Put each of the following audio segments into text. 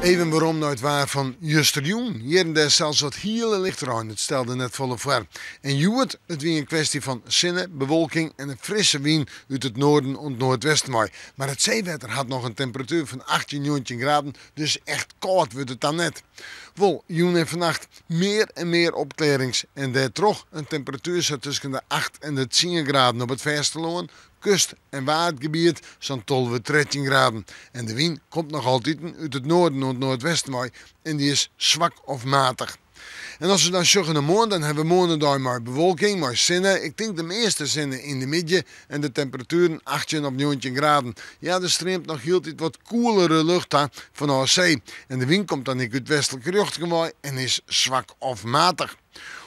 Even werom nei it waar fan justerjûn. Hjir en dêr sels wat hiele lichte rein, it stelde net folle foar. En hjoed, it wie in kwestje fan sinne, bewolking en in frisse wyn út it noarden oant noardwesten wei. Mar it seewetter hat noch in temperatuer fan 18, 19 graden, dus echt kâld wurdt it dan net. Wol, jûn en fannacht mear en mear opklearrings en dêrtroch in temperatuer sa tusken de 8 en de 10 graden op it fêstelân, kust en waadgebiet sa'n 12, 13 graden. En de wyn komt noch altiten út it noarden oant noardwesten wei en dy is swak of matich. En as we dan sjogge nei moarn, dan hawwe we moarn in dei mei bewolking, mei sinne. Ik tink de measte sinne yn de middei en de temperatueren 18 of 19 graden. Ja, der streamt noch hieltyd wat koelere lucht ta fanôf see. En de wyn komt dan ek út westlike rjochting wei en is swak of matich.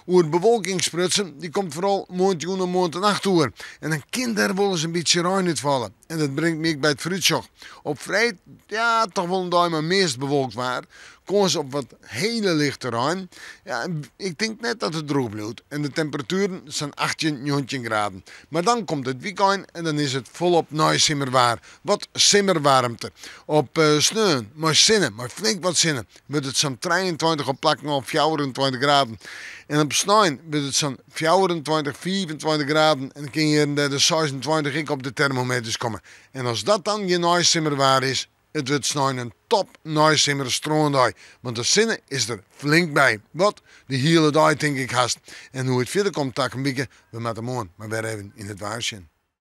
Oer bewolking sprutsen, dy komt foaral moarntejûn en moarntenacht oer. En dan kin der wolris in bytsje rein útfalle. En dat bringt my ek by it foarútsjoch. Op freed, ja, toch wol in dei mei meast bewolkt waar. Kâns op wat hiele lichte rein. Ja, ik tink net dat it drûch bliuwt. En de temperatueren sa'n 18, 19 graden. Mar dan komt it wykein en dan is it folop neisimmerwaar. Wat simmerwaarmte. Op sneon mei sinne, mei flink wat sinne, wurdt it sa'n 23 op plakken al 24 graden. En op snein wurdt it sa'n 24, 25 graden en dan kin hjir en dêr de 26 ek op de termometers komme. En as dat dan gjin neisimmerwaar is, it wurdt snein in top neisimmer strândei, want de sinne is der flink by. Wat? De hiele dei tink ik hast. En hoe't it fierder komt takom wike, we moatte moarn mar wer even yn it waar sjen.